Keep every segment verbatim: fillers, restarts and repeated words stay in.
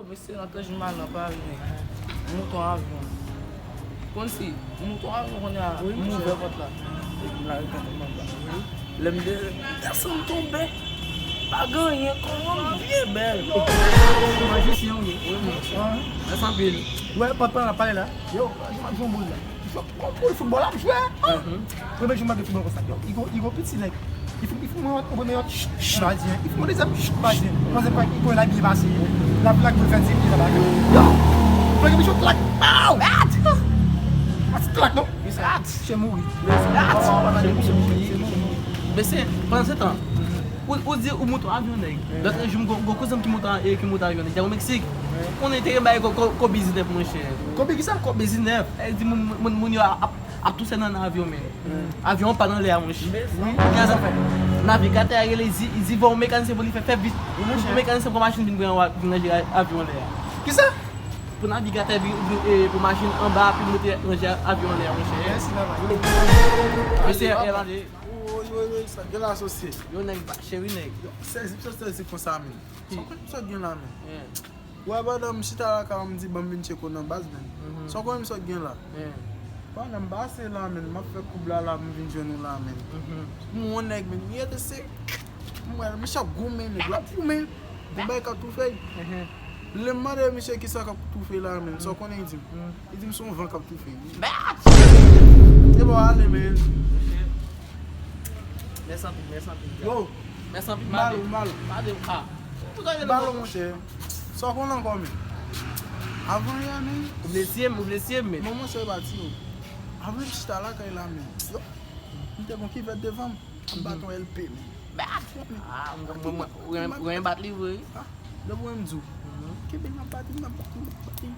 Mesye, nan tanjou m al nan Pari, men m moute yon avyon. Konn si m moute yon avyon kounye a, m ouvè pòt la. Epi m lage kòt mwen anba. Lè m de-, desann tonbe, pa gen anyen, kò m byen bèl. Ou majisyen ou ye? Wi, mwen. Mèsi anpil. Wè, pòt la pale la. Yo, jwe yon boul la. Jwe yon boul foutbòl ap jwe. Premye jou m ap jwe foutbòl konsa. Yo, Igo, Igo piti nèg. Li fout, li fout mwen yon premye yòt, ch, ch, pa di anyen. Li fout mwen dezyèm, ch, pa di anyen. Twazyèm pa, Igo la byen pase. La, la, boul fè di, la, la. Yo! Fè yon chòt klak. Pow! Ati klak, non? Ati, chè mouri. Ati! Chè mouri. Mesye, pandan se tan, ou, ou di ou moute yon avyon nèg. Lòt jou, m gon, gon kouzen m ki moute, e, ki moute avyon nèg. Li al o Meksik. Konnen te gen bagay ko, ko, ko biznis nèf, monchè. Ko bi kisa? Ko biznis nèf. E di moun, moun, moun yo ap, ap touse nan, nan avyon, men. Avyon an pa nan lè a, monchè. Wi. Kisa sa fè? Navigatè a rele, di, di voye yon mekanisyen pou li fè, fè vit. Pou, pou mekanisyen pran machin vin pran, vin ranje avyon an lè a. Kisa? Pou navigatè vin, vin, e, pou machin anba, pou monte ranje avyon an lè a, monchè. Mèsi, papa. Mesye, e, Woy, woy, woy, sa gen la, asosye? Yo, nèg, cheri nèg. Sezi, m sot sezi konsa, men. Sa w konnen m sot gen la, men? Wè, pandan m chita lakay ou, m di, "Ban m vin tcheke w nan baz, men." Sa w konnen m sot gen la? Pandan m pase la, men, m ap fè koub la, la, m vin jwenn ou la, men. M wè yon nèg, men, li rete se, m wè, misye ap goumen, nèg la ap goumen. Yon bagay k ap toufe. Lè m mande misye kisa k ap toufe la, men, sa w konnen li di m? Li di m se yon van k ap toufe. Mèt! E bon, ale, men. Mèsi anpil, mèsi anpil. Yo, mèsi anpil, m ale, m ale. M ale, a. M ale, monchè. Sa w konnen ankò, men? Avan yè, men. Ou vle siye m, ou vle siye m, men. Non, monchè, e pa ti, yo. Avan m chita lakay la, men. Yo, m te gon kivèt devan m. M bat yon L P, men. Bat! Ah, mwen, mwen, mwen, mwen, mwen bat li vre, wi. Ah, depi mwen m di w. Kenbe m ap bat li, m ap bat li, m ap bat li.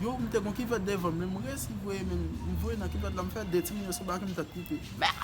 Yo, m te gon kivèt devan m, men m resi voye, men m voye nan kivèt la, m fè de timoun yo sou bak m tèt koupe. Bat!